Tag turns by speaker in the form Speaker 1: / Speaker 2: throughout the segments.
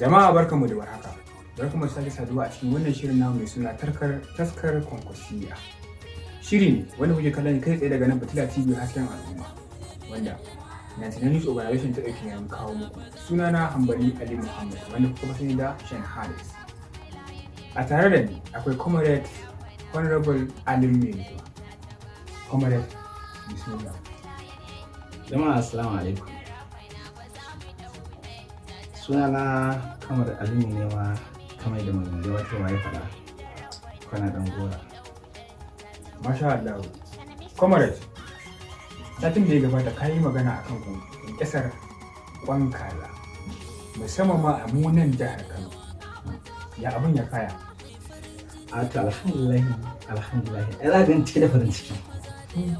Speaker 1: Jama'a, barkanmu da warhaka. Barkanmu da sake saduwa a cikin wannan shirin namu mai suna Taskar Kwankwasiyya. Shiri ne wanda kuke kallon kai tsaye daga nan Fitila TV, hasken al'umma, wanda 99 News Organization ta ɗauki nauyin kawo muku. Sunana Hambali Ali Muhammad, wanda kuka fi sani da Shan Haris. A tare da ni akwai Comrade Honorable Alim Mai. Comrade, bismillah.
Speaker 2: Jama'a, assalamu alaikum. Sunana kamar Alimu ne ma, kamar da mai gabatarwa ya faɗa, kwana ɗan gora.
Speaker 1: Masha Allah. Comrade, satin da ya gabata ka yi magana akan ƙasar kwan kaza, musamman ma a munan jihar Kano. Ya abin ya kaya?
Speaker 2: A to, alhamdulillah, alhamdulillah. Ai za ka gani cike da farin ciki.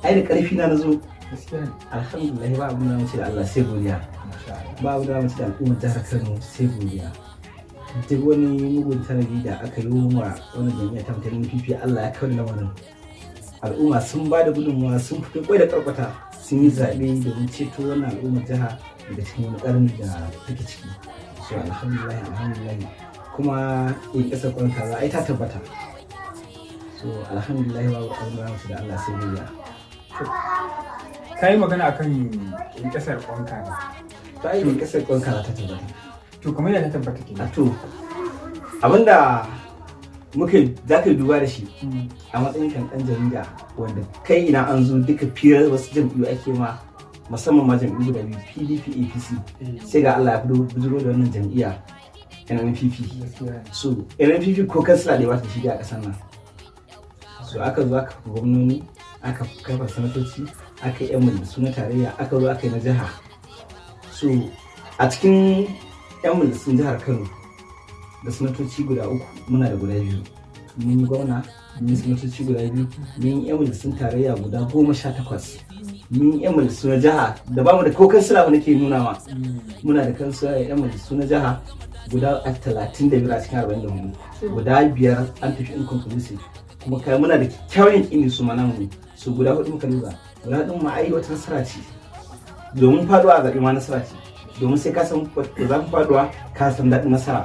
Speaker 2: Ai da ƙarfi na zo.
Speaker 1: Gaskiya ne.
Speaker 2: Alhamdulillah, ba abin da mu ce da Allah sai godiya.
Speaker 1: Masha Allah.
Speaker 2: Ba abin da mu ce da al'ummar jihar Kano sai godiya. Duk wani mugun tanadi da aka yi wa wannan jam'iyyar ta mutanen NNPP, Allah ya kawo lamarin. Al'umma sun ba da gudunmawa, sun fito kwai da kwarkwata, sun yi zaɓe domin ceto wannan al'ummar jiha daga cikin wani ƙarni da take ciki. So alhamdulillah, alhamdulillah. Kuma in ƙasar kwan kaza ai ta tabbata. So alhamdulillah, babu abin da mu da Allah sai godiya.
Speaker 1: Ka yi magana akan ƙasar kwan kaza.
Speaker 2: To, ai in ƙasar kwan kaza ta tabbata.
Speaker 1: To, kamar yadda ta tabbata
Speaker 2: A
Speaker 1: kenan.
Speaker 2: To, abinda muka za ka yi duba da shi a matsayin kan ɗan jarida, wanda kai ina an zo duka firar wasu jam'iyyu ake ma, musamman ma jam'iyyu guda biyu, PDP, APC, sai ga Allah ya fito bujiro da wannan jam'iyya NNPP.
Speaker 1: Gaskiya ne.
Speaker 2: So NNPP ko kansila da ba ta shiga a ƙasar nan. So aka zo aka kafa gwamnoni, aka kafa sanatoci, aka yi 'yan majalisu na tarayya, aka zo aka yi na jiha. So a cikin 'yan majalisun jihar Kano da sanatoci guda uku, muna da guda biyu, mun yi gwamna, mun yi sanatoci guda biyu, mun yi 'yan majalisun tarayya guda 18, mun yi 'yan majalisu na jiha da bamu da ko kansila ba nake nuna ma. Muna da kansila, 'yan majalisu na jiha guda 35 a cikin 44, guda biyar an tafi inconclusive. Kuma kai muna da kyakkyawan yaƙini su ma namu ne. Su guda hudu muka lura, guda hudu ma ai wata nasara ce, domin faduwa a zaɓe ma nasara ce, domin sai ka san zafin faduwa ka san daɗin nasara.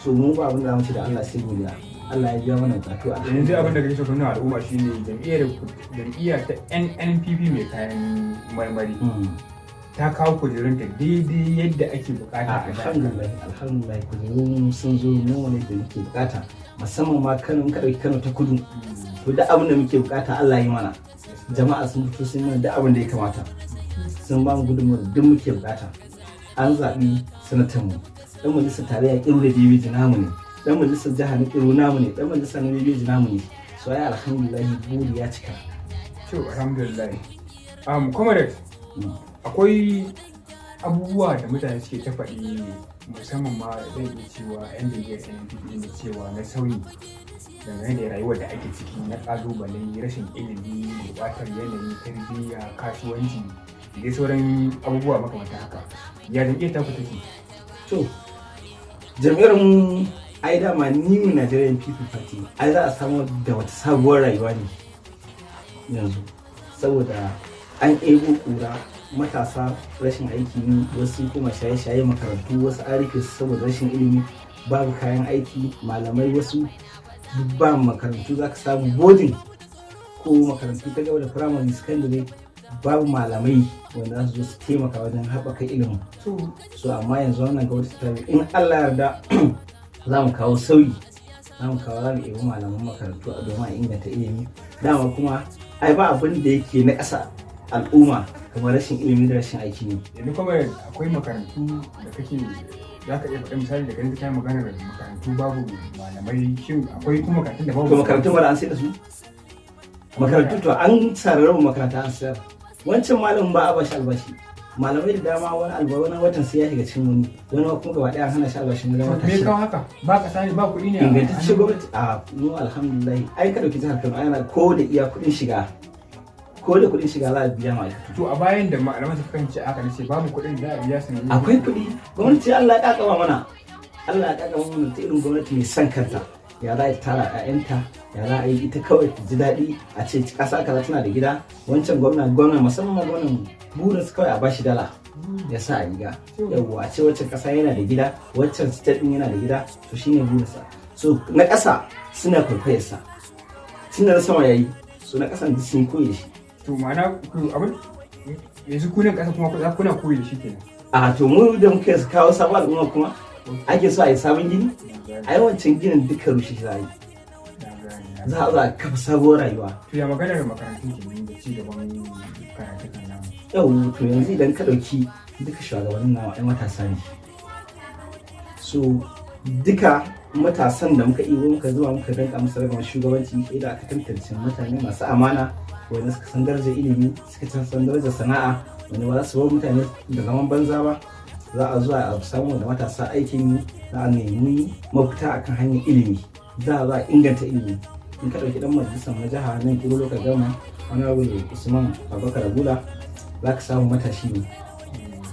Speaker 2: So mu ba abin da mu ce da Allah sai godiya. Allah ya biya mana bukatu a
Speaker 1: Yanzu abin da kake so ka nuna al'umma shine jam'iyya ta NNPP mai kayan marmari ta kawo kujerunta daidai yadda ake bukata a jihar Kano.
Speaker 2: Alhamdulillah, alhamdulillah, kujerun sun zo mu ne da muke bukata, musamman ma Kano. In ka ɗauki Kano ta Kudu, to duk abin da muke bukata Allah ya yi mana. Jama'a sun fito sun mana duk abin da ya kamata, sun ba mu gudunmawar da duk muke bukata. An zaɓi sanatan mu, dan majalisar tarayya Kiru da Bebeji namu ne, dan majalisar jiha na Kiru namu ne, dan majalisar na Bebeji namu ne. So ai alhamdulillah, buri ya cika.
Speaker 1: To, alhamdulillah. Comrade, akwai abubuwa da mutane suke ta faɗi, musamman ma zan iya cewa 'yan jam'iyyar NNPP, da cewa na sauyi dangane da rayuwar da ake ciki na ƙalubale, rashin ilimi, gurɓatar yanayi, tarbiyya, kasuwanci da dai sauran abubuwa makamantan haka. Ya jam'iyyar taku take?
Speaker 2: To, jam'iyyar mu ai dama New Nigerian People Party, ai za a samu da wata sabuwar rayuwa ne yanzu, saboda an ebo kura. Matasa rashin aiki ne, wasu kuma shaye-shaye, makarantu wasu an rufe su saboda rashin ilimi, babu kayan aiki, malamai wasu duk ba. Makarantu za ka samu boarding ko makarantu ta gaba da firamare, secondary, babu malamai wanda za su zo su taimaka wajen haɓaka ilimin. So amma yanzu wannan gwamnati ta bi, in Allah yarda, za mu kawo sauyi, za mu kawo, za mu ɗebi malaman makarantu a domin a inganta ilimi. Dama kuma ai ba abin da yake na ƙasa al'umma kamar rashin ilimi da rashin aiki ne.
Speaker 1: Yanzu kuma akwai makarantu da kake za ka iya faɗa misali da ganin kayan maganar makarantu babu malamai, shin akwai kuma makarantun da babu?
Speaker 2: To, makarantun ba da an sai da su makarantu, to an sararrabu makaranta an sayar. Wancan malamin ba a bashi albashi, malamai da dama, wani alba wani watan sai ya shiga cikin wani, wani kuma gaba ɗaya an hana shi albashin wajen wata
Speaker 1: Me
Speaker 2: 6.
Speaker 1: kawo haka? Ba ƙasa ne, ba kuɗi ne a
Speaker 2: Ingantaccen
Speaker 1: hannun
Speaker 2: gwamnati a mu, alhamdulillah. Ai ka dauki jihar Kano, ana ko da iya kuɗin shiga, ko da kuɗin shiga za a biya ma'aikatu.
Speaker 1: To, a bayan da malaman suka kan ce aka nace babu kuɗin da za a biya su ne.
Speaker 2: Akwai kuɗi. Gwamnati Allah ya kakaba mana, Allah ya kakaba mana ta irin gwamnati mai son kanta. Ya za a tara 'ya'yanta, ya za a yi ita kawai ta ji daɗi, a ce ƙasa kaza tana da gida. Wancan gwamna, gwamna, musamman ma gwamnan, burin su kawai a bashi dala. Ya sa a riga. Yawwa, a ce waccan ƙasa yana da gida, waccan state din yana da gida, to shine burinsa. So na ƙasa suna kwaikwayarsa tun da na sama yayi, so na ƙasan duk sun koyi da shi.
Speaker 1: To ma'ana ku abin yanzu kunan ƙasa kuma za kuna koyi da shi kenan?
Speaker 2: A to, mu da muke kawo sabon al'umma kuma ake so a yi sabon gini, a yawancin ginin duka rushe shi za a yi.
Speaker 1: Na gane, na
Speaker 2: Za a zo a kafa sabuwar rayuwa.
Speaker 1: To ya maganar makarantun kenan da ci gaban karatukan namu?
Speaker 2: Yau, to yanzu idan ka ɗauki duka shugabannin nawa, ai matasa ne. So duka matasan da muka ibo muka zuwa muka danka musu ragamar shugabanci, sai da aka tantance mutane masu amana, wanda suka san darajar ilimi, suka san darajar sana'a, wanda ba za su bar mutane da zaman banza ba. Za a zuwa a samu da matasa aikin yi, za a nemi mafita akan hanyar ilimi, za a zo a inganta ilimi. In ka ɗauki ɗan majalisar na jiha nan Kiru Local Government, Honorable Usman Abubakar Abula, za ka samu matashi ne,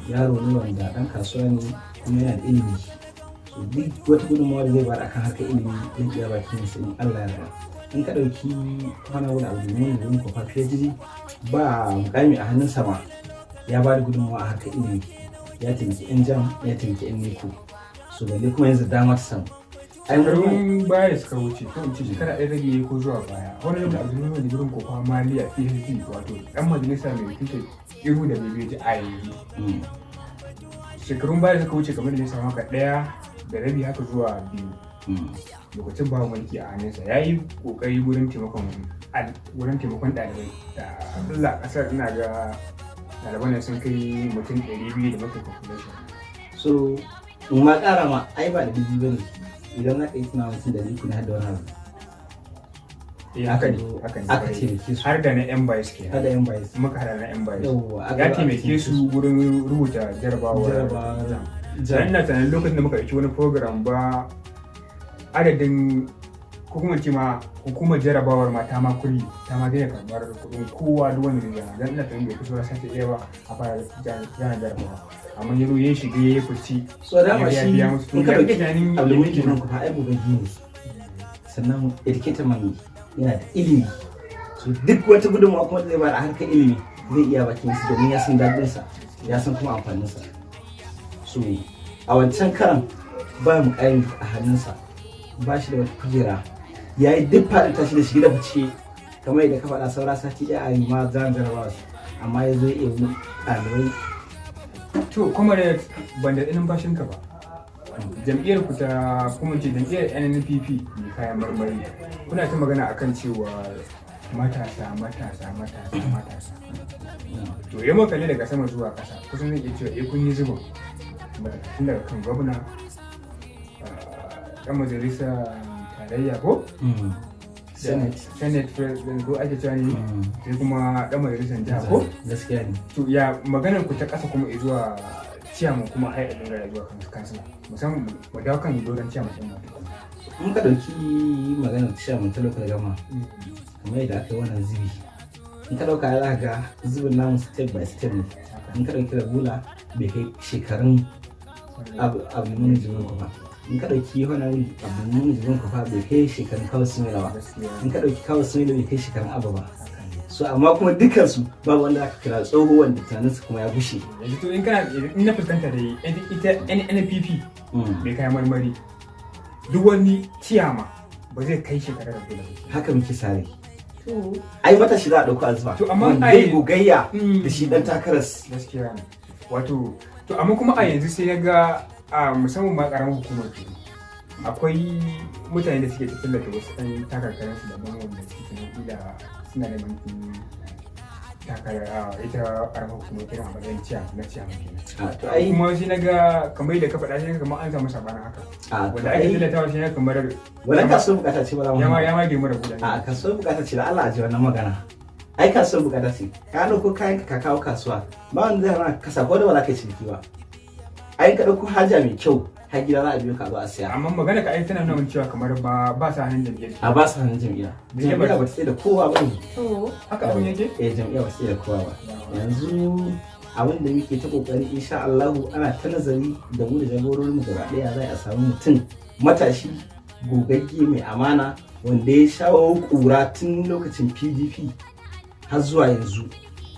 Speaker 2: yaro ne wanda ɗan kasuwa ne kuma yana da ilimi. So duk wata gudunmawa da zai bayar akan harkar ilimi zai iya bakin sa in Allah ya yarda. In ka ɗauki Honorable Abdulmumin Jibrin Kofa PhD, ba mukami a hannunsa ma, ya ba da gudunmawa a harkar ilimi, ya taimaki 'yan JAMB, ya taimaki 'yan NECO. So balle kuma yanzu dama ta samu. Ai
Speaker 1: Shekarun baya da suka wuce, ko in ce shekara ɗaya rage ko zuwa baya, wani da Abdulmumin Jibrin Kofa Maliya PhD, wato ɗan majalisa mai wakiltar Kiru da Bebeji a yanzu, shekarun baya da suka wuce, kamar da ya samu haka 1.5 haka zuwa 2, lokacin babu mulki a hannunsa, ya yi kokari wurin taimakon ɗalibai da akalla a ƙasar ina ga ɗaliban nan sun kai mutum 200 da muka population.
Speaker 2: So in ma ƙara ma, ai ba da dubu bane, idan za ka yi tuna mutum da ne har da wani abu.
Speaker 1: Eh, haka ne, haka ne.
Speaker 2: Aka taimake su.
Speaker 1: Har da na yan bayis kenan.
Speaker 2: Har da yan bayis.
Speaker 1: Muka hada na yan bayis.
Speaker 2: Yawwa, aka
Speaker 1: Ya
Speaker 2: zo aka
Speaker 1: taimake su wurin rubuta jarabawar.
Speaker 2: Jarabawar.
Speaker 1: Dan ina tunanin lokacin da muka ɗauki wani program ba adadin, ko kuma ce ma hukumar jarabawar ma ta ma kulli, ta ma daina karɓar kuɗin kowa, duk wanda zai zana. Dan ina tunanin bai fi sauran sati ɗaya ba a fara zana jarabawa, amma ya zo ya shiga ya yi fice.
Speaker 2: So dama
Speaker 1: ya
Speaker 2: shi
Speaker 1: biya musu.
Speaker 2: in ka
Speaker 1: Ya
Speaker 2: ɗauki
Speaker 1: kake tunanin
Speaker 2: Abdulmumin
Speaker 1: yake
Speaker 2: Jibrin Kofa, ai gogagge ne, sannan educator man ne, yana da ilimi. So duk wata gudunmawa kuma da zai bayar a harkar ilimi zai iya bakin su, domin ya san daɗinsa, ya san kuma amfaninsa. So a wancan karan ba mukami a hannunsa, ba shi da wata kujera, ya yi duk faɗin tashi da shige da fice, kamar yadda ka faɗa, saura sati ɗaya a yi ma zan jarabawa su, amma ya zo ya yi ɗalibai.
Speaker 1: To comrade, ban da numfashinka ba, jam'iyyar ku ta, kuma ce jam'iyyar NNPP mai kayan marmari, kuna ta magana akan cewa matasa, matasa, matasa, matasa. To idan muka kalli daga sama zuwa ƙasa, kusan zan iya cewa eh, kun yi zubin matasa tun daga kan gwamna, ɗan majalisa tarayya ko
Speaker 2: Senate.
Speaker 1: Senate president ko ake cewa ne, sai kuma ɗan majalisar jiha ko?
Speaker 2: Gaskiya ne.
Speaker 1: To ya maganar ku ta ƙasa kuma zuwa ciyaman, kuma har a dangara zuwa kan kansila, musamman mu dawo kan doron ciyaman ɗin ma tukuna.
Speaker 2: In ka ɗauki maganar chairman ta local government, kamar yadda aka yi wannan zubi, in ka ɗauka za ka ga zubin namu step by step ne. In ka ɗauki Rabula, bai kai shekarun Abdulmumin Jibrin Kofa. In ka ɗauki Honorable Abdulmumin Jibrin Kofa, bai kai shekarun Kawu Sumaila ba. In ka ɗauki Kawu Sumaila, bai kai shekarun Abba ba. So amma kuma dukansu babu wanda aka kira tsoho wanda tunaninsu kuma ya gushe.
Speaker 1: Yanzu to in kana in na fuskanta da ita NNPP mai kayan marmari, duk wani ciyama ba zai kai shekarar Rabula ba.
Speaker 2: Haka muke sare, ai matashi za a ɗauko a zuba
Speaker 1: To, amma
Speaker 2: wanda
Speaker 1: ai-
Speaker 2: zai gogayya da shi ɗan takarar.
Speaker 1: Gaskiya ne. Wato to amma kuma a yanzu sai na ga a musamman ma karamar hukumar Kiru, akwai mutane da suke ta tallata wasu ɗan takarkarin su daban wanda suke tunanin kila suna neman takarar a ita karamar hukumar Kiru a matsayin ciyama kenan.
Speaker 2: A to ai
Speaker 1: Kuma sai na ga kamar yadda ka faɗa, sai na ga kamar an samu sabanin haka
Speaker 2: a to
Speaker 1: wanda ake
Speaker 2: ai
Speaker 1: tallatawa, sai na kamar
Speaker 2: wannan kasuwar bukata ce, ba za mu
Speaker 1: ya ma girma da gudan.
Speaker 2: A kasuwar bukata ce, da Allah a ji wannan magana. Ai kasuwar bukata ce, ka ɗauko kayan ka kawo kasuwa, ba wanda zai hana ka kasa ko da ba za ka yi ciniki ba. Ai ka ɗauko haja mai kyau har gida, za a biyo ka a zo a siya.
Speaker 1: Amma magana ka ai tana nuna min cewa kamar ba sa hannun jam'iyyar.
Speaker 2: A ba su hannun jam'iyya, jam'iyya ba ta tsaye da kowa ba ne.
Speaker 1: To haka abin yake.
Speaker 2: Eh, jam'iyya ba ta tsaye da kowa ba. Yanzu abin da muke ta kokari, insha Allahu, ana ta nazari da mu da jagororin mu gaba daya, za a samu mutum matashi gogagge mai amana wanda ya shawo kura tun lokacin PDP har zuwa yanzu.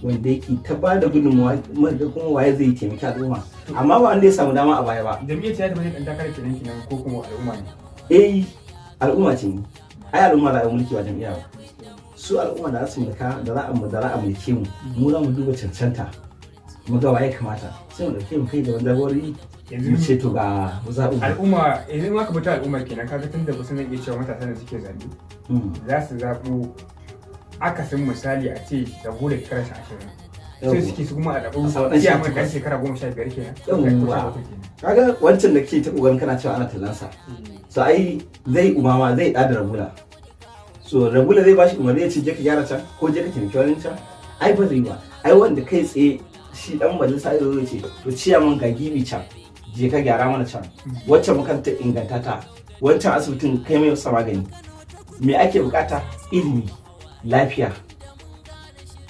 Speaker 2: Wanda yake ta ba da gudunmawa, muka ga kuma waye zai taimaki al'umma, amma ba wanda ya samu dama a baya ba.
Speaker 1: Jam'iyyar ce ya taɓa ɗan takarar kenan ko kuma al'umma ne?
Speaker 2: Eh, al'umma ce ne ai. Al'umma za a yi mulki, ba jam'iyya ba. Su al'umma da za su mulka, da za a mulke mu, mu za mu duba cancanta, mu ga waye kamata, sai mu dauke mu kai gaban jagorori, mu ce to ga zaɓin mu.
Speaker 1: Al'umma, yanzu in aka fita al'umma kenan, kaga tun da kusan zan iya cewa matasan da suke zaɓe za su zaɓo akasin, misali a ce rabo da shekara 20 sai suke su kuma a zaɓo
Speaker 2: A samu ɗan
Speaker 1: ciyaman
Speaker 2: 18.
Speaker 1: ɗan shekara 15 kenan ko 17 kenan.
Speaker 2: Kaga wancan da ke ta ƙoƙarin kana cewa ana tallansa, so ai zai umama zai ɗada Rabula. So Rabula zai bashi umarni ya ce je ka gyara can ko je ka taimaki wani can? Ai ba zai ba. Ai wanda kai tsaye shi dan majalisa zai zo ya ce to ciyaman, ga gibi can, je ka gyara mana can, waccan makarantar inganta ta, wancan asibitin kai mai masa magani. Me ake bukata? Ilimi, lafiya,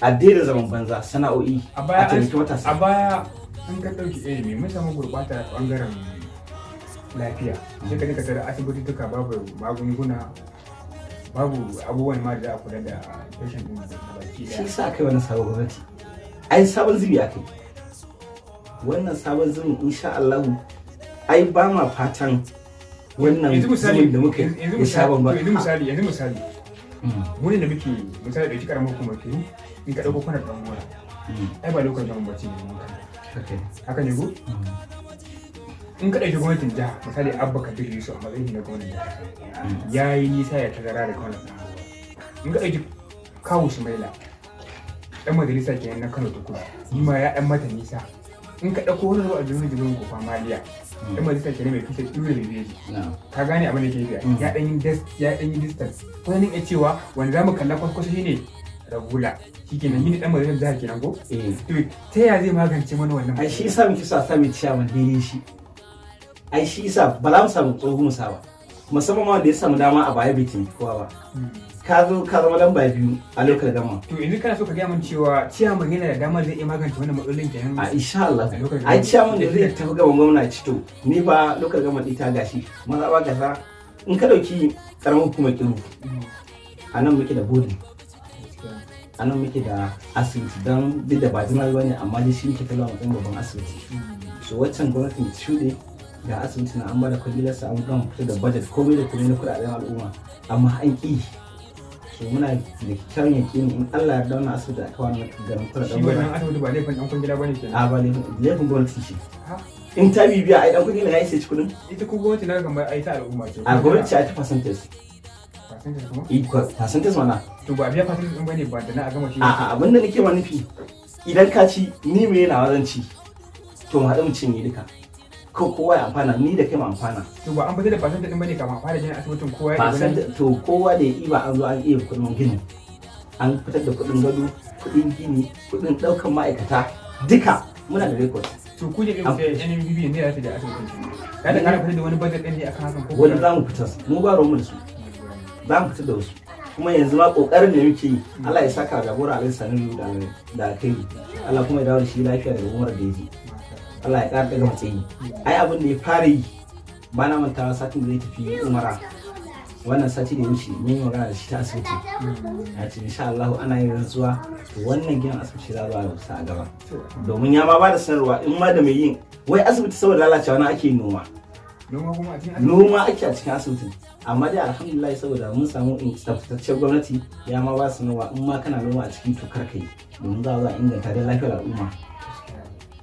Speaker 2: a daina zaman banza, sana'o'i,
Speaker 1: A baya
Speaker 2: a taimaki matasa.
Speaker 1: A baya an ka ɗauki ilimi, mun samu gurɓata a ɓangaren lafiya. Sai ka je ka tarar asibitituka babu magunguna, babu abubuwan ma da za a kula da patient ɗin da baki
Speaker 2: Shi
Speaker 1: ɗaya.
Speaker 2: sa aka yi wannan sabon gwamnati. Ai sabon zubi aka yi wannan sabon zubin. Insha Allah, ai ba ma fatan wannan
Speaker 1: Yanzu misali
Speaker 2: zubin da muka yi
Speaker 1: yanzu
Speaker 2: ya sha
Speaker 1: misali
Speaker 2: bamban.
Speaker 1: To yanzu misali mu ne da muke, misali ɗauki ƙaramar hukumar Kiru, in ka ɗauko Kwanar Ɗan Gora, ai ba lokacin jama'a bace ne mun kanta. Haka ne ko? In ka ɗauki gwamnatin jiha, misali Abba Kabir Yusuf a matsayin na gwamnatin jiha, ya yi nisa ya tazara da Kwanar Ɗan Gora. In ka ɗauki Kawu Sumaila, ɗan majalisa kenan na Kano ta Kudu, ni ma ya ɗan mata nisa. In ka ɗauko wani ruwa a jirgin jirgin Kofa Maliya, ɗan majalisa kenan mai kusa ɗure da beji, ka gane abin da ke nufi? Ya ɗan yi distance. Ko zan iya cewa wanda za mu kalla kwaskwasa shine Rabula, shikenan, shine ɗan majalisar jiha kenan ko?
Speaker 2: Eh.
Speaker 1: To ta yaya zai magance mana wannan
Speaker 2: Ai shi
Speaker 1: matsalar?
Speaker 2: yasa muke so a sami ciyaman daidai shi. Ai shi yasa ba za mu samu tsoho mu sa ba, musamman ma wanda ya samu dama a baya bai taimaki kowa ba. Ka zo ka zama lamba biyu a lokal gama.
Speaker 1: To yanzu kana so ka gaya min cewa ciyaman yana da damar zai iya magance wannan matsalolin kenan?
Speaker 2: A insha Allah.
Speaker 1: A lokal
Speaker 2: Ai
Speaker 1: gama.
Speaker 2: ciyaman da zai tafi gaban gwamna ci, to ni fa lokal gama ita gashi maza gaza. In ka dauki karamar hukumar Kiru, a nan muke da boarding, a nan muke da asibiti, don duk da ba jimal ba ne, amma dai shi muke kallo a matsayin babban asibiti. So waccan gwamnatin ta shuɗe, ga asibiti na an bada kwangilarsa, an gama fitar da budget, komai da komai na kuɗaɗen al'umma, amma an ƙi. So muna da kyakkyawan yaƙini in Allah ya yarda wannan asibiti aka wani garin kura
Speaker 1: Shi wannan asibiti ba laifin ɗan kwangila bane kenan?
Speaker 2: A ba laifin, laifin gwamnati ce.
Speaker 1: Ha?
Speaker 2: In ta bibiya, ai dan kwangila ya isa ci kuɗin.
Speaker 1: Ita ko gwamnati na kamar ai ta al'umma ce.
Speaker 2: A gwamnati a ta percentage.
Speaker 1: Percentage kuma?
Speaker 2: Percentage mana.
Speaker 1: To ba a biya percentage ɗin bane ba da na a gama shi?
Speaker 2: A abin da nake ma nufi, idan ka ci, ni me nawa zan ci, to mu haɗu mu cinye duka, ko kowa ya amfana, ni da kai mu amfana.
Speaker 1: To ba an fitar da percentage ɗin bane kafin a fara gina asibitin? Kowa ya ɗiba
Speaker 2: Percentage, to kowa da ya ɗiba, an zo an iya kuɗin gini, an fitar da kuɗin gado, kuɗin gini, kuɗin ɗaukan ma'aikata, duka muna da record.
Speaker 1: To ku ne da NNPP ne za ta da asibitin kenan, za ta ƙara fitar da wani budget ɗin ne akan hakan ko?
Speaker 2: Wani za mu fitar, mu ba ruwanmu da su, za mu fitar da wasu. Kuma yanzu ma kokarin da muke yi, Allah ya saka jagora Alhaji Sani da alkhairi, Allah kuma ya dawo da shi lafiya daga umarar da ya je, Allah ya ƙara daga matsayi. Ai abin da ya fara yi, ba na mantawa, satin da zai tafi umara, wannan sati da ya wuce, mun yi magana da shi ta asibiti, ya ce insha Allah ana yin rantsuwa, to wannan ginin asibiti za a sa a gaba, domin ya ma ba da sanarwa in ma da mai yin wai asibiti saboda lalacewa na ake yin noma.
Speaker 1: Noma kuma a cikin asibiti?
Speaker 2: Noma ake a cikin asibitin. Amma dai alhamdulillah, saboda mun samu tsaftataccen gwamnati, ya ma ba sanarwa in ma kana noma a cikin, to kar kai, domin za a zo a inganta da lafiyar al'umma.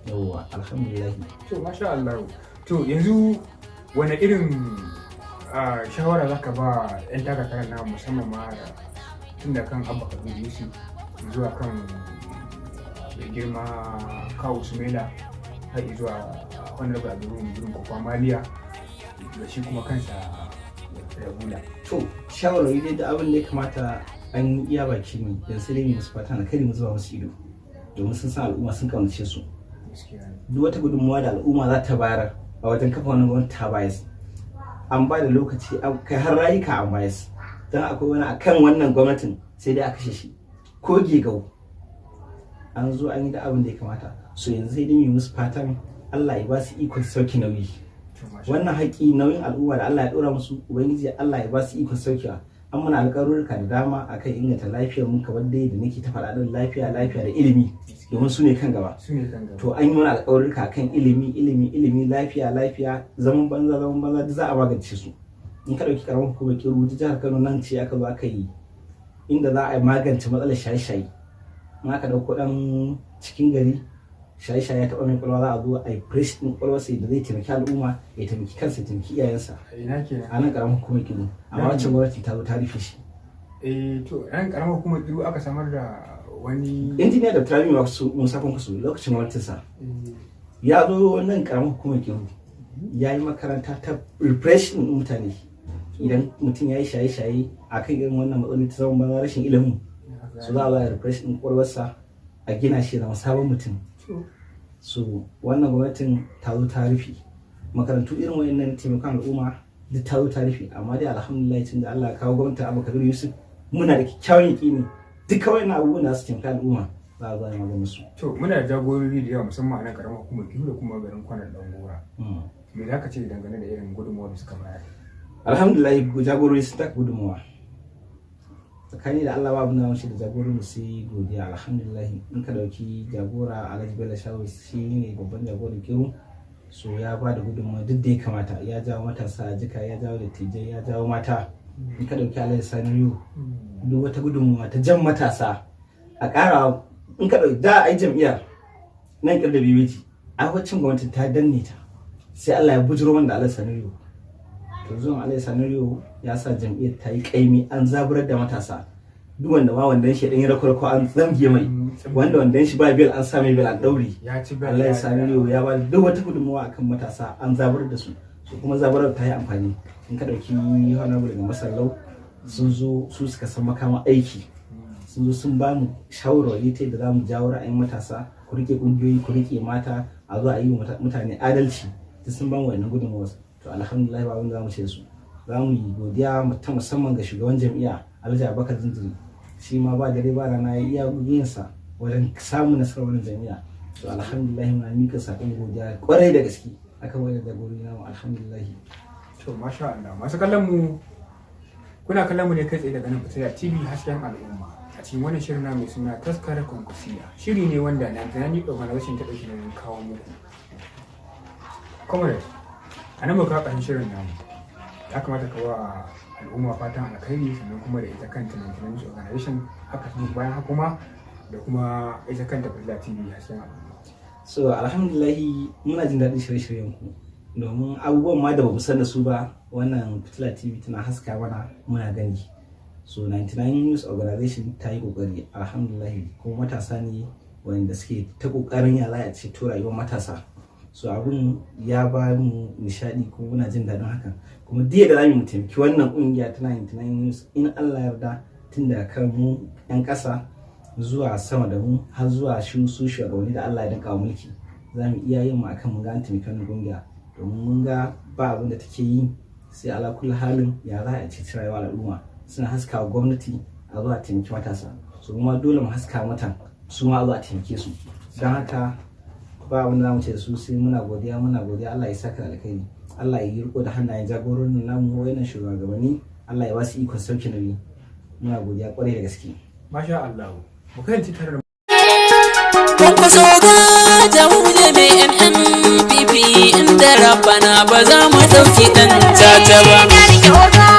Speaker 2: Yawwa, alhamdulillah.
Speaker 1: To masha Allah. To yanzu wani irin shawara za ka ba 'yan takakarar na, musamman ma da tun da kan Abba Kabir Yusuf zuwa kan mai girma Kawu Sumaila, har zuwa Honorable Abdul Gurin Kwakwa Maliya, da shi kuma kansa Rabula?
Speaker 2: To shawarwari dai da abin da ya kamata an yi iya baki ne yanzu, sai dai mu musu fata na kare, mu zuba musu ido, domin sun san al'umma sun kaunace su. Duk wata gudunmuwa da al'umma za ta bayar a wajen kafa wani gwamnati ta bayar, an ba da lokaci, an kai har rayuka an bayar, don akwai wani akan wannan gwamnatin sai dai a kashe shi ko gegau. An zo an yi da abin da ya kamata. So yanzu sai dai mu yi musu fatan Allah ya ba su ikon sauki nauyi,
Speaker 1: To masha
Speaker 2: wannan haƙƙi, nauyin al'umma da Allah ya ɗora musu. Ubangiji Allah ya ba su ikon saukewa. An muna alƙawarurruka da dama akan inganta lafiyar mu, kamar dai da nake ta faɗa ɗin, lafiya, lafiya da ilimi, domin su ne kan gaba.
Speaker 1: Su ne kan gaba.
Speaker 2: To, an yi mana alƙawarurruka akan ilimi, ilimi, ilimi, lafiya, lafiya, zaman banza, zaman banza, duk za a magance su. In ka ɗauki ƙaramar hukumar Kiru, jihar Kano, nan ce aka zo aka yi inda za a magance matsalar shaye-shaye. In aka ɗauko ɗan cikin gari, shaye-shaye ya taɓa mai ƙwaƙwalwa, za a zo a yi fresh ɗin ƙwaƙwalwarsa da zai taimaki al'umma, ya taimaki kansa, ya taimaki iyayensa.
Speaker 1: A ina kenan?
Speaker 2: A nan ƙaramar hukumar Kiru, amma wancan gwamnati ta zo ta rufe shi.
Speaker 1: Eh, to, yan karamar hukumar Kiru aka samar da wani?
Speaker 2: Injiniya da Rabiu Musa Kwankwaso, lokacin gwamnatinsa, ya zo nan karamar hukumar Kiru, ya yi makaranta ta refreshing mutane. Idan mutum ya yi shaye-shaye a kan irin wannan matsaloli ta zaman banza, rashin ilimin su, za a ba refresh ɗin ƙwaƙwalwarsa, a gina shi ya zama sabon mutum. So wannan gwamnatin ta zo ta rufe makarantu irin wayannan taimakon al'umma, duk ta zo ta rufe. Amma dai alhamdulillah, tun da Allah ya kawo gwamnatin Abba Kabir Yusuf, muna da kyakkyawan yaƙini duka wayannan abubuwan da su taimaka al'umma za a zo a yi maganin su.
Speaker 1: To, muna da jagorori da yawa, musamman a nan karamar hukumar Kiru da kuma garin Kwanar Dangora. Me za ka ce dangane da irin gudunmawar da suka bayar?
Speaker 2: Alhamdulillah, jagorori sun taka gudunmawa tsakani da Allah. Babu na shi da jagororin sai godiya, alhamdulillah. In ka dauki jagora Alhaji Bello Shawo, shi ne babban jagoran Kiru, so ya ba da gudunmawa duk da ya kamata, ya jawo matasa a jika, ya jawo dattijai, ya jawo mata. In ka dauki Alhaji Sani Yu, duk wata gudunmawa ta jan matasa a ƙara. In ka dauki da ai jam'iyyar nan Kir da Bebeji, ai waccan gwamnatin ta danne ta, sai Allah ya bujiro man da Alhaji Sani Yu. To, zuwan Alhaji Sani Yu ya sa jam'iyyar ta yi kaimi, an zaburar da matasa. Duk wanda ma wandan shi dan yi rakwar an zamge mai, wanda wandan shi ba bel, an sa mai bel an daure.
Speaker 1: Ya ci bel.
Speaker 2: Allah ya Sani Yu ya ba duk wata gudunmawa akan matasa, an zaburar da su, su kuma zaburar ta yi amfani. In ka dauki honorable daga Masallau, sun zo su suka san makama aiki, sun zo sun ba mu shawarwari ta yadda za mu jawo ra'ayin matasa, ku rike kungiyoyi, ku rike mata, a zo a yi wa mutane adalci. Duk sun ba mu wannan gudunmawa. To, alhamdulillah, ba abin da za mu ce da su, za mu yi godiya ta musamman ga shugaban jam'iyya Alhaji Abubakar Zinziri. Shi ma ba dare ba rana ya iya yinsa wajen samun nasarar wannan jam'iyya. To, alhamdulillah, muna mika sakon godiya kwarai da gaske akan wannan jagorori namu, alhamdulillah.
Speaker 1: To, masha Allah. Masu kallon mu, kuna kallon mu ne kai tsaye daga nan Fitila TV, hasken al'umma, a cikin wannan shirin na mai suna Taskar Kwankwasiya. Shiri ne wanda na tunani organization ta ɗauki nauyin kawo muku. Comrade, a nan muka ƙarshen shirin namu. Ya kamata ka wa al'umma fatan alkhairi, sannan kuma da ita kanta Maintenance Organization haka, bayan haka kuma da kuma ita kanta Fitila TV, hasken al'umma.
Speaker 2: So alhamdulillahi, muna jin daɗin shirye-shiryen ku, domin abubuwan ma da bamu san da su ba, wannan Fitila TV tana haska mana, muna gani. So 99 News Organization ta yi kokari, alhamdulillahi. Kuma matasa ne wanda suke ta kokarin ya za a ceto rayuwar matasa. So abun ya ba mu nishadi kuma muna jin daɗin hakan. Kuma duk da za mu taimaki wannan kungiya ta 99 News, in Allah yarda, tun daga kan mu 'yan ƙasa zuwa sama da mu har zuwa su shugabanni da Allah ya danka wa mulki, za mu iya yin mu akan mu ga an taimaki wannan kungiya, domin mun ga ba abin da take yi sai ala kulli halin ya za a ceci rayuwar al'umma. Suna haska wa gwamnati a zuwa taimaki matasa, su kuma dole mu haska mata, su ma a zuwa taimake su. Don haka ba abin da za mu ce da su sai muna godiya, muna godiya. Allah ya saka da alkhairi, Allah ya yi riko da hannayen jagororin namu, wayannan shugabanni, Allah ya ba su ikon sauke nauyi. Muna godiya kwarai da gaske.
Speaker 1: Masha Allah, mu kasance tare da
Speaker 3: Kwankwaso ga jamhuriya mai NNPP, inda rabana ba za mu ɗauki ɗan caca ba.
Speaker 4: Na rike oga.